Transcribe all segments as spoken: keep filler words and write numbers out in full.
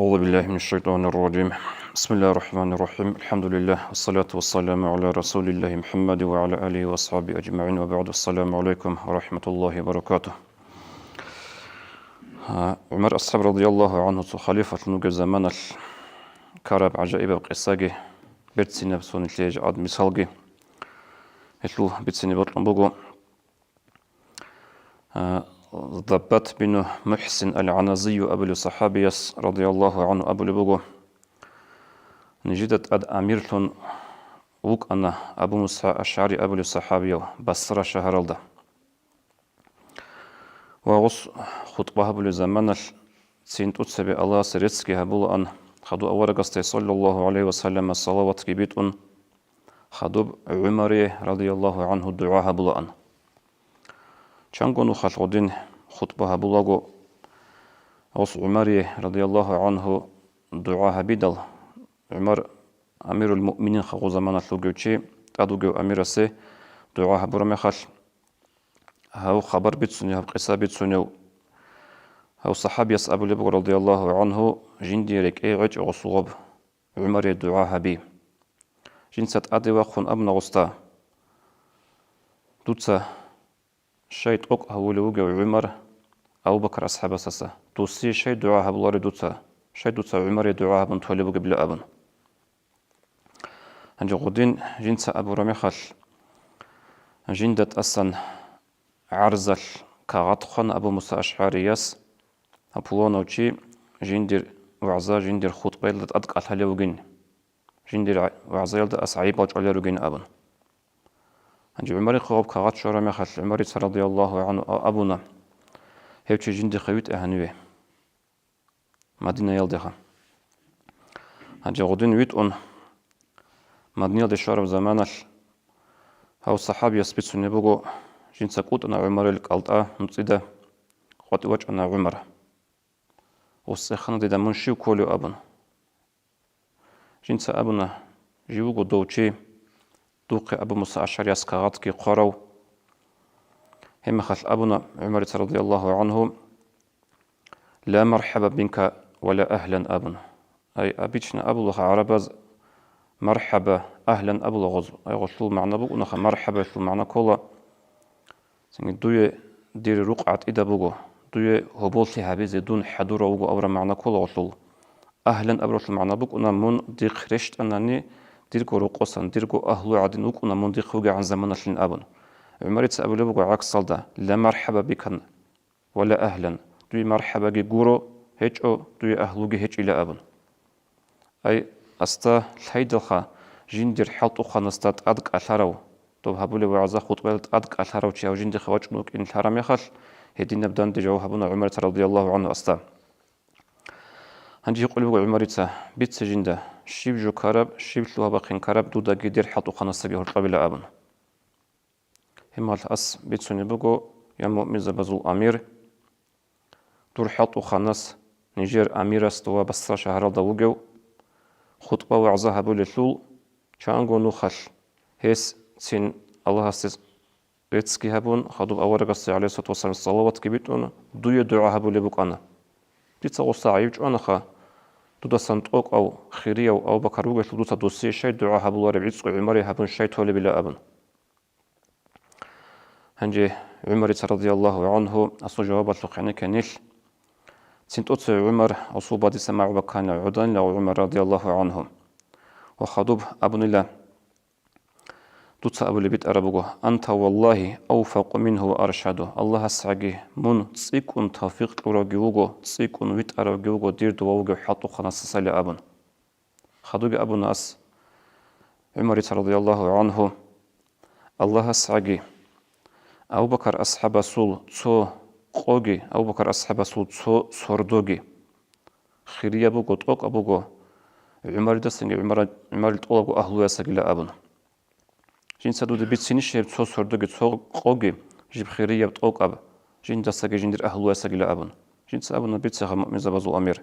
أعوذ بالله من الشيطان الرجيم. بسم الله الرحمن الرحيم. الحمد لله، والصلاة والسلام على رسول الله محمد وعلى آله وأصحابه أجمعين، وبعد. السلام عليكم ورحمة الله وبركاته. А, ГӀумар асхӀаб радияллагьу гӀанху цо халифалъун вугеб заманалъ ккараб гӀажаибаб къисаги берцинаб, цо нилъее жакъад мисалги гьелъул бицине бокьун буго. А, Даббат бину МухӀсин ал-ГӀаназию абулев сахӀабияс радияллагьу гӀанху абулеб буго: нижеда тӀад амирлъун вукӀана Абу Муса АшгӀари абулев сахӀабияв Басра шагьаралда. Ва гъос хутӀба гьабулеб заманалъ цин тӀоцебе Аллагьасе реццги гьабулаан, хадув аварагасде саллаллагьу гӀалайгьи ва саллама салаватги битӀун, хадуб ГӀумарие радияллагьу гӀанху дугӀа гьабулаан. Чанго нухалъ гъодин хутӀба гьабулаго, гъос ГӀумарие радияллагьу гӀанху дугӀа гьабидал, ГӀумар амирул муъминин хадуб заманалъ вугев чи, тӀад вугев амирасе дугӀа гьабураб мехалъ, гьав хабар бицунев, гьаб къиса бицунев гьав сахӀабияс абулеб буго радияллагьу гӀанху, жиндие рекӀее гӀечӀо гъосул гъоб ГӀумарие дугӀа гьаби. Жинца тӀаде вахъун абуна гъосда: «Дуца щай тӀокӀ гьавулев вугев ГӀумар Абу-Бакр асхӀабасаса? Досие щай дугӀа гьабуларев дуца? Щай дуца ГӀумарие дугӀа гьабун толеб бугебила?» абун. Гьанже гъудин жинца абураб мехалъ, жинда тӀасан гӀарзалъ кагъат хъван Абу Муса АшгӀарияс: «Гьаб пуланав чи жиндир вагӀза, жиндир хутӀбаялда тӀад кӀалъалев вугин, жиндир гӀа-, вагӀзаялда ас гӀайибал чӀвалел ругин», – абун. Гьанже ГӀумарихъе гъаб кагъат щвараб мехалъ, ГӀумарица радияллагьу гӀанху а-, абуна: «Гьев чи жиндихъе витӀе гьаниве». Мадинаялдеха. Гьанже гъудин витӀун, Мадинаялде щвараб заманалъ, гьав сахӀабияс бицунеб буго, жинца кӀутӀана ГӀумарил кӀалтӀа нуцӀида, къватӀив вачӀана ГӀумар. «УсцӀехана дида, мун щив кколев?» – абун. Жинца абуна: «Жив вуго дов чи, духъе Абу Муса АшгӀарияс кагъатги хъварав». Гьеб мехалъ абуна ГӀумарица радияллагьу гӀанху: «Ла мархӀаба бика ва ла агьлан», – абун. Ай, обычно абулаха гӀарабаз: «МархӀаба, агьлан», – абула гъоз. Ай, гъолъул магӀна букӀунаха, «мархӀаба»ялъул магӀна ккола: «Цинги дуе дир рукъ гӀатӀида буго, дуе гьоболлъи гьабизе дун хӀадурав вуго», – абураб магӀна ккола гъолъул. «Агьлан» абуралъул магӀна букӀуна: «Мун дихъ рещтӀанани, дирго рокъосан, дирго агьлу гӀадин вукӀуна мун дихъ вугегӀан заманалъин», – абун. ГӀумарица абулеб буго гӀаксалда: «Ла мархӀаба бикан ва ла агьлан». Дуе мархӀабаги гуро, гьечӀо, дуе агьлуги гьечӀила абун. Ай, асда лъайдалха жиндир хӀалтӀухъанасда тӀад кӀалъарав, доб гьабулеб вагӀза-хутӀбаялда тӀад кӀалъарав чи гьав жиндихъе вачӀун вукӀин лъараб мехалъ, гьединаб данде жаваб гьабуна ГӀумарица радияллагьу гӀанху асда. Гьанже гьикъулеб буго ГӀумарица: «Бице жинда, щиб жо ккараб, щиб лъугьа-бахъин ккараб дудаги дир хӀалтӀухъанасдаги гьоркьобила», – абун. Гьеб мехалъ ас бицунеб буго: «Я муъминзабазул амир, дур хӀалтӀухъанас, нижер амирас дова Басра шагьаралда вугев, хутӀба-вагӀза гьабулелъул, чанго нухалъ гьес цин Аллагьасде реццги гьабун, хадуб аварагасде, гӀалайгьиссалату вассалам, салаватги битӀун, дуе дугӀа гьабулеб букӀана. Дица гъосда гӀайиб чӀванаха, дудасан тӀокӀав, хирияв Абу-Бакар вугелъул, дуца досие щай дугӀа гьабулареб, гӀицӀго ГӀумарие гьабун щай толебила», – абун. Гьанже ГӀумарица радияллагьу гӀанху асул жавабалъухъ гьенекке нилъ. Цин тӀоцеве ГӀумар асул бадиса магӀу бакканила, гӀуданила ГӀумар радияллагьу гӀанху. Ва хадуб абунила: «Дуца абулеб битӀараб буго: анта валлагьи авфакъу мингьу ва аршаду. АллагьасгӀаги мун цӀикӀкӀун тавфикъ кьуравги вуго, цӀикӀкӀун витӀаравги вуго дир дова вугев хӀалтӀухъанасдасайила», – абун. Хадуги абуна ас ГӀумарица радияллагьу гӀанху: «АллагьасгӀаги, Абу-Бакар асхӀабасул цо къоги, Абу-Бакар асхӀабасул цо сордоги хирияб буго, тӀокӀаб буго ГӀумаридасанги ГӀумара-, ГӀумарил тӀолабго агьлуясагила», – абун. «Жинца дуда бицинищ гьеб цо сордоги, цо къоги, жиб хирияб, тӀокӀаб, жиндасаги жиндир агьлуясагила?» – абун. Жинца абуна: «Бицеха, муъминзабазул амир».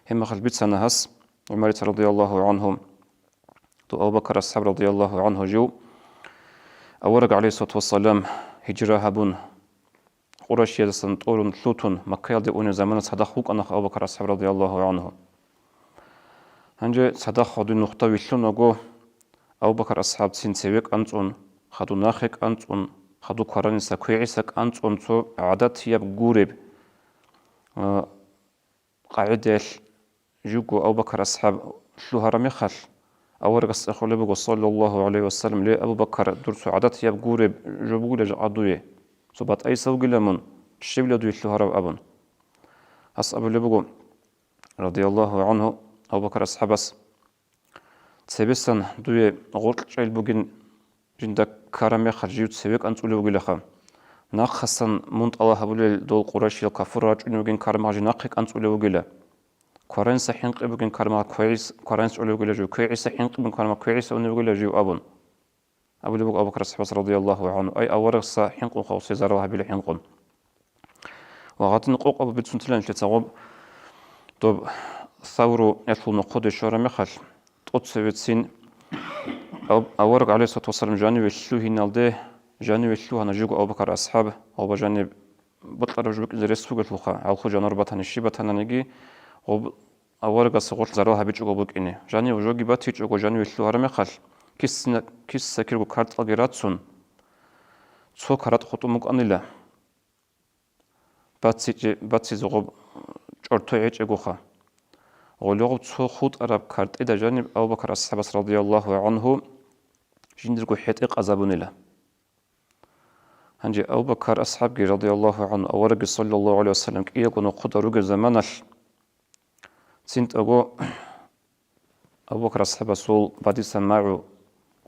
Гьеб мехалъ бицана гьас ГӀумарица радияллагьу гӀанху. Дов Абу-Бакар асхӀаб радияллагьу гӀанху жив авараг, гӀалайгьиссалату вассалам, гьижра гьабун, Къурайшиязасан тӀурун лъутун Маккаялде унеб замана цадахъ вукӀана Абу Бакар асхӀаб радияллагьу гӀангьу. Гьанже цадахъ гьадин нухда вилълъунаго, Абу Бакар асхӀаб цин цеве кӀанцӀун, хадув нахъе кӀанцӀун, хадув квараниса квегӀиса кӀанцӀун цо гӀадатияб гуреб, а, къагӀидаялъ жуго Абу Бакар асхӀаб лъугьараб мехалъ, аварагас цӀехолеб буго, саллаллагьу гӀалайгьи вассалам: «Ле, Абу Бакар, дур цо гӀадатияб гуреб жо бугила жакъа дуе, цо батӀайса вугила мун, щибила дуе лъугьараб?» – абун. Гьас абулеб буго, радияллагьу гӀангьу, Абу Бакар асхӀабас: «Цебесан дуе гъоркь чӀел бугин жинда ккараб мехалъ жив цеве кӀанцӀулев вугилаха. Нахъасан мун тӀалаб гьабулел дол къурайшиял кафурал рачӀунев вугин ккараб мехалъ жив нахъе кӀанцӀулев вугила. Квараниса хӀинкъи бугин ккараб мехалъ квегӀис-, кваранис чӀолев вугила жив, квегӀиса хӀинкъи бугин ккараб мехалъ квегӀиса унев вугила жив», – абун. Абулеб буго Абу Бакр асхӀабас радияллагьу гӀангьу: «Ай, аварагасда хӀинкъун хъавсе зарал гьабила хӀинкъун». Ва гъадин къокъаб бицунтилан нилъеца гъоб, доб Савру ялъул нохъоде щвараб мехалъ, тӀоцевецин ав-, авараг, гӀалайгьиссалату вассалам, жаниве лъугьиналде, жаниве лъугьана жуго Абу Бакар асхӀаб, гъоба жаниб бокьараб жо букӀизе рес бугелъулха, гӀалху жанур батани щиб батананиги, гъоб аварагас гъолъ зарал гьабичӀого букӀине. Жанив жоги батичӀого, жаниве лъугьараб мехалъ, киссина-, киса-кирго картӀалги рацун, цо каратӀ хутӀун букӀанила. БацичӀе-, бацизе гъоб чӀортой гӀечӀегоха. Гъоле гъоб цо хутӀараб картӀида жаниб Абу Бакр асхӀабас радияллагьу гӀангьу жиндирго хӀетӀе къазабунила. Гьанже Абу Бакр асхӀабги радияллагьу гӀангьу, аварагги саллаллагьу гӀалайгьи вассалам кӀиявго нохъода ругеб заманалъ, цинтӀаго Абу Бакр асхӀабасул бадиса магӀу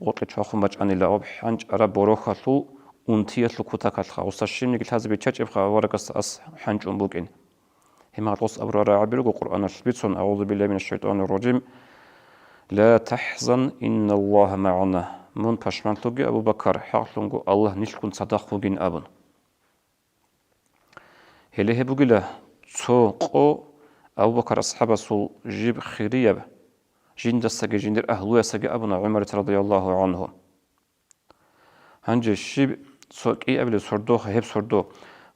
гъоркье чвахун бачӀанила гъоб хӀанчӀараб борохьалъул унтиялъул кутакалъха, гъуса щибниги лъазе биччачӀебха аварагасда ас хӀанчӀун букӀин. Гьеб мехалъ гъос абураб рагӀаби руго Къуръаналъ бицун: «АгӀузу биллагьи минаш шайтӀанир ражим. Ла тахӀзан, инналлагьа магӀана». Мун пашманлъуге, Абу Бакар, хӀакълъунго Аллагь нилъгун цадахъ вугин абун. Гьеле гьеб бугила цо къо Абу Бакар асхӀабасул жиб хирияб, жиндасаги жиндир агьлуясаги абуна ГӀумарец радияллагьу гӀангьу. Гьанже щиб цо кӀиабилеб сордо, гьеб сордо.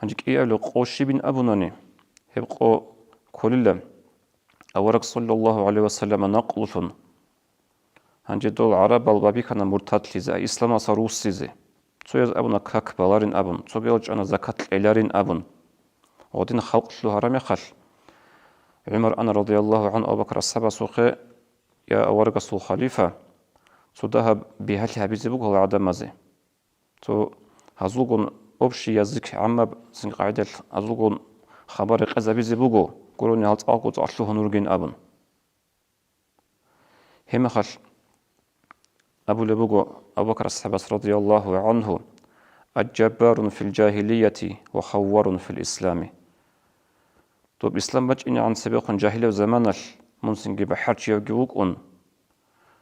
Гьанже кӀиабилеб къо щибин абунани, гьеб къо кколила авараг саллаллагьу гӀалайгьи вассалама накълулъун. Гьанже дол гӀарабал бабихьана муртадлъизе, исламалдаса руссизе. Цояз абуна как баларин абун, цогиял чӀана закат кьеларин абун. Гъодин халкъ лъугьараб мехалъ, ГӀумар ана радияллагьу гӀангьу Абу Бакр асхӀабасухъе: «Я аварагасул халифа, цо дагьаб бигьалъи гьабизе буго гьал гӀадамазе. Цо гьазулгун общий язык, гӀаммаб цинги къагӀидалъ гьазулгун хабар рекъезабизе буго, гурони гьал цӀакъго цӀакъ лъугьун ругин», – абун. Гьеб мехалъ абулеб буго Абу Бакр асхӀабас радияллагьу гӀангьу: «Аджаббарун фил жагьилияти ва хавварун фил ислами». Доб ислам бачӀинегӀан цебехун жагьилияб заманалъ мун цинги бахӀарчиявги вукӀун,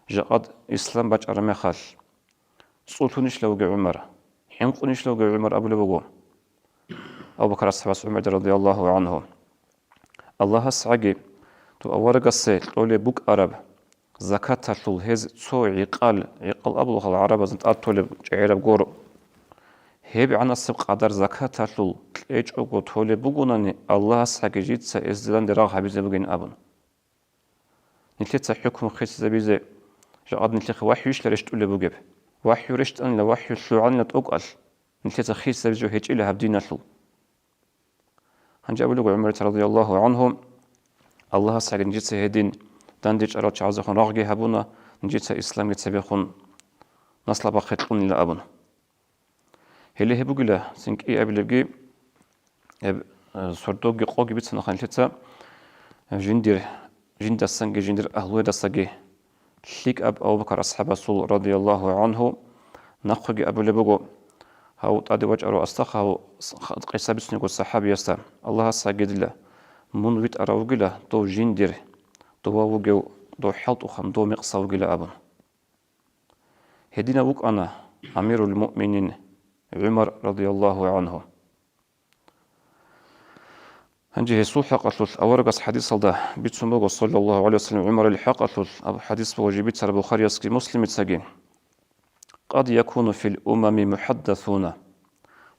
жакъад ислам бачӀараб мехалъ, цӀулъунищ лавги ГӀумар, хӀинкъунищ лавги ГӀумар абулеб буго Абу Бакр асхӀабас ГӀумарда радияллагьу гӀангьу. Аллагьас гӀаги, дов аварагасе кьолеб букӀараб закаталъул гьез цо гӀикъал, гӀикъал абулахъал гӀарабазда тӀад толеб чӀегӀераб гуро. ГьебгӀанасеб къадар закаталъул кьечӀого толеб бугонани, Аллагьас гӀаги жица гьезда данде рагъ гьабизе бугин абун. Нилъеца хӀукму хисизабизе жакъад нилъехъе вахӀюйищила рещтӀулеб бугеб? ВахӀю рещтӀанила, вахӀю лъугӀанила тӀокӀалъ, нилъеца хисизабизе жо гьечӀила гьаб диналъул. Гьанже абулеб буго ГӀумарец радияллагьу гӀангьу: «Аллагьас гӀаги нижеца гьедин дандечӀарал чагӀазехун рагъги гьабуна, нижеца исламги цебехун наслабахъе кьунила», – абун. Гьеле гьеб бугила, цин кӀиабилебги, гьеб, э, сордоги къоги бицана нилъеца, э, жиндир, жиндасанги, жиндир агьлуялдасаги лъикӀаб Абу Бакр асхӀабасул, радияллагьу гӀангьу, нахъеги абулеб буго, гьав тӀаде вачӀарав, астахъа, гьав с-, х-, къиса бицунего сахӀабиясда: «Аллагьас гӀагедила, мун витӀарав вугила, дов жиндир, дова вугев, дов хӀалтӀухъан, дов мекъса вугила», – абун. Гьединав вукӀана амирул муъминин ГӀумар радияллагьу гӀангьу. Гьанже гьесул хӀакъалъулъ аварагас хӀадисалда бицун буго, саллаллагьу гӀалайгьи вассалам, ГӀумарил хӀакъалъулъ, аб-, хӀадис буго жиб бицараб Бухариясги Муслимицаги: «Къад якуну фил умами мухӀаддасуна,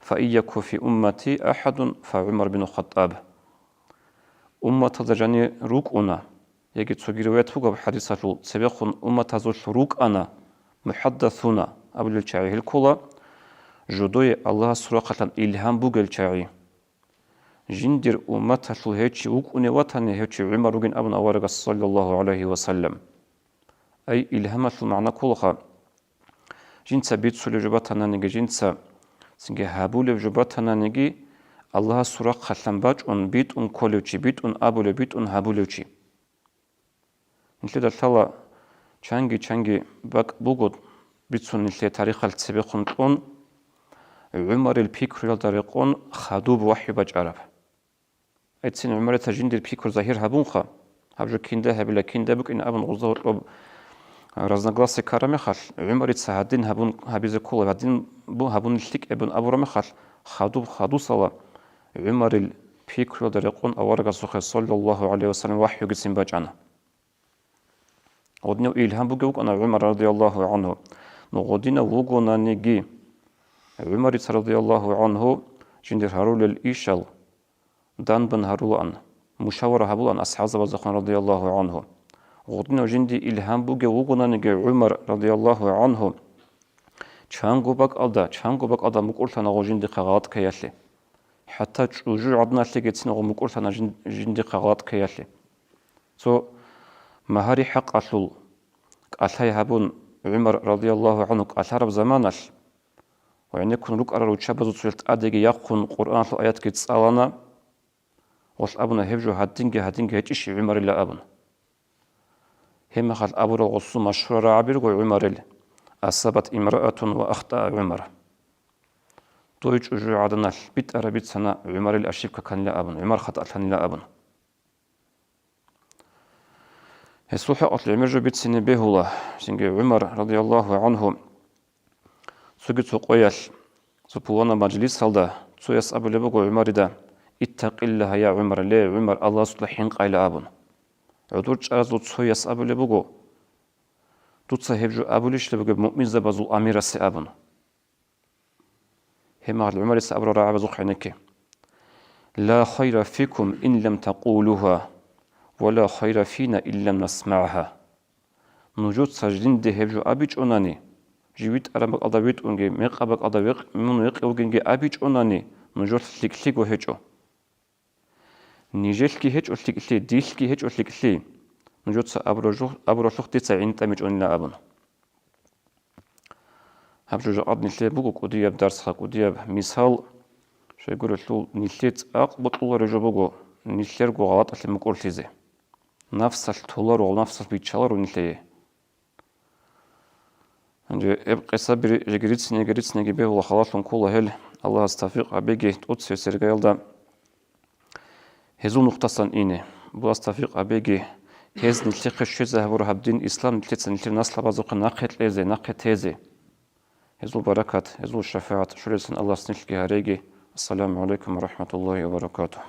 «Фа ин яку фи уммати ахадун, фа ГӀумар бин Хаттаб». Умматалда жанир рукӀуна, яги цоги риваят бугеб хӀадисалъул, цебехун умматазулъ рукӀана мухӀаддасуна абулел чагӀи, гьел ккола жодое Аллагьасул рахъалъан илгьам бугел чагӀи. Жиндир умматалъул гьев чи вукӀунев ватани, гьев чи ГӀумар вугин абун аварагас, саллаллагьу гӀалайгьи ва саллам. Ай, илгьамалъул магӀна кколаха, жинца бицулев жо батананиги, жинца цинги гьабулев жо батананиги, Аллагьасул рахъалъан бачӀун, битӀун кколев чи, битӀун абулев, битӀун гьабулев чи. Нилъеда лъала чанги-чанги бакӀ буго бицун нилъее тарихалъ цебехун кьун, ГӀумарил пикруялда рекъон хадуб вахӀю бачӀараб. Гьецин ГӀумарица жиндир пикру загьир гьабунха, гьаб жо кинда гьабила, кинда букӀин абун гъузда гьоркьоб разногласие ккараб мехалъ, ГӀумарица гьадин гьабун гьабизе ккола, гьадин бу-, гьабун лъикӀ абун абураб мехалъ, хадуб хадусала ГӀумарил пикруялда рекъон аварагасухъе, саллаллагьу гӀалайгьи ва саллам, вахӀюгицин бачӀана. Гъодинав илгьам бугев вукӀана ГӀумар радияллагьу гӀангьу. Ну, гъодинав вугонаниги, ГӀумарица радияллагьу гӀангьу жиндир гьарулел ишал данбан гьарулаан, мушавара гьабулаан асхӀабзабаздехун радияллагьу гӀангьу. Гъодинав жинди илгьам бугев вугонаниги ГӀумар радияллагьу гӀангьу, чанго бакӀалда, чанго бакӀалда мукӀурлъана гъо жиндихъа гъалатӀ ккеялъе. ХӀатта чӀужугӀаданалъегицин гъо мукӀурлъана жин-, жиндихъа гъалатӀ ккеялъе. Цо магьари хӀакъалъул кӀалъай гьабун, ГӀумар радияллагьу гӀангьу кӀалъараб заманалъ, ва гӀенеккун рукӀарал руччабазул цоял тӀадеги яхъун Къуръаналъул аятги цӀалана, гъолъ абуна, гьеб жо гьадинги-гьадинги гьечӀищ ГӀумарила абун. Гьебмехалъ абурал гъосул машгьурал рагӀаби руго ГӀумарил: «Асабат имраатун ва ахтаа ГӀумар». Дой чӀужугӀаданалъ битӀараб бицана ГӀумарил ошибка кканила абун, ГӀумар хатӀалъанила абун. Гьесул хӀакъалъ гӀемер жо бицине бегьула, цинги ГӀумар радияллагьу гӀангьу цоги цо къоялъ, цо пуланаб мажлисалда цояс абулеб буго ГӀумарида: «Иттакъиллагьа, я ГӀумар, ле, ГӀумар, Аллагьасукьа хӀинкъайла», – абун. ГӀодор чӀаразул цояс абулеб буго: «Дуца гьеб жо абулищ бугеб муъминзабазул амирасе?» – абун. Гьебмехалъ ГӀумарица абураб рагӀабазухъ гӀенекке: «Ла хайра фикум ин лам такъулугьа, ва ла хайра фина ин лам насмагӀгьа». Нужеца жинде гьеб жо абичӀонани, жив витӀараб бакӀалда витӀунги, мекъаб бакӀалда векъ-, мун векъи вугинги абичӀонани, нужелъ лъикӀлъиго гьечӀо. Нижелъги гьечӀо лъикӀлъи, дилъги гьечӀо лъикӀлъи, нужеца абуралъух-, абуралъухъ дица гӀинтӀамичӀонила абун. Гьаб жо жакъад нилъее буго кӀудияб дарсха, кӀудияб мисал, щайгурелъул нилъее цӀакъ бокьулареб жо буго нилъерго гъалатӀалъе мукӀурлъизе. Нафсалъ толаро, нафсалъ биччаларо нилъее. Гьанже гьеб къисаби жеги рицинеги, рицинеги бегьула, халалъун ккола гьел, Аллагьас тавфикъ гьабеги тӀоцебе сергоялда гьезул нухдасан ине. Аллагьас тавфикъ гьабеги гьез нилъехъе щвезе гьабураб гьаб дин ислам нилъеца нилъер наслабазухъе нахъе кьезе, нахъе тезе. Гьезул баракат, гьезул шафагӀат щолелдасан Аллагьас нилъги гьареги. Ассаламу гӀалайкум ва рахӀматуллагьи ва баракатугь.